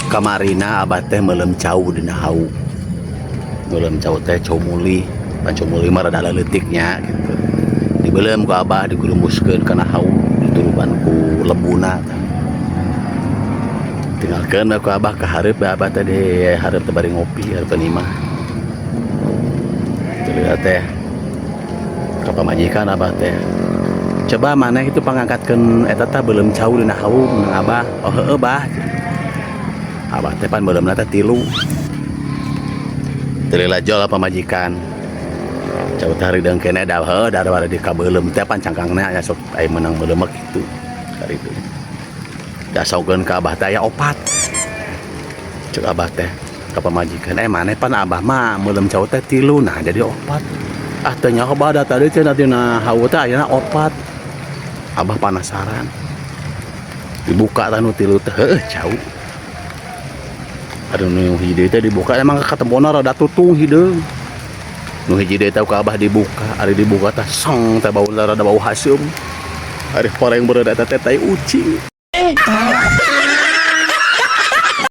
Kamarina Abah teh meuleum cau dina hawu. Meuleum cau teh cau mulih, pan cau mulih mah rada leutik nya gitu. Dibeuleum ku Abah, digurumuskeun kana hawu, dituruban ku lembuna tah. Tinggalkeun we ku Abah ka hareup we, Abah teh di hareup teh bari ngopi hareupeun imah. Teu teh ka pamajikan Abah teh. Coba maneh itu pangangkatkeun eta tah, beuleum cau dina hawu meunang Abah. Oh heueuh, Bah. Abah teh pan beuleumna teh tilu. Teu lila jol pamajikan. Cau teh harideung keneh da heueuh da bari dikabeuleum teh pan cangkangna aya sok aya meunang beuleum mah kitu. Karitu. Dasaukeun ka Abah teh aya opat. Cek Abah teh ka pamajikan, "Eh, maneh pan Abah mah meuleum cau teh tilu, nah jadi opat." Ah, teu nyaho, Bah, da tadi cenah dina hawu teh ayana opat. Abah penasaran. Dibuka tah nu tilu teh, heueuh cau. Aduh, nu hiji deui teh dibuka emang katempona rada tutung hideung. Nu hiji deui teh ku Abah dibuka, ari dibuka teh seng teh bau, rada bau haseum. Ari horeng beureuh eta teh tai ucing.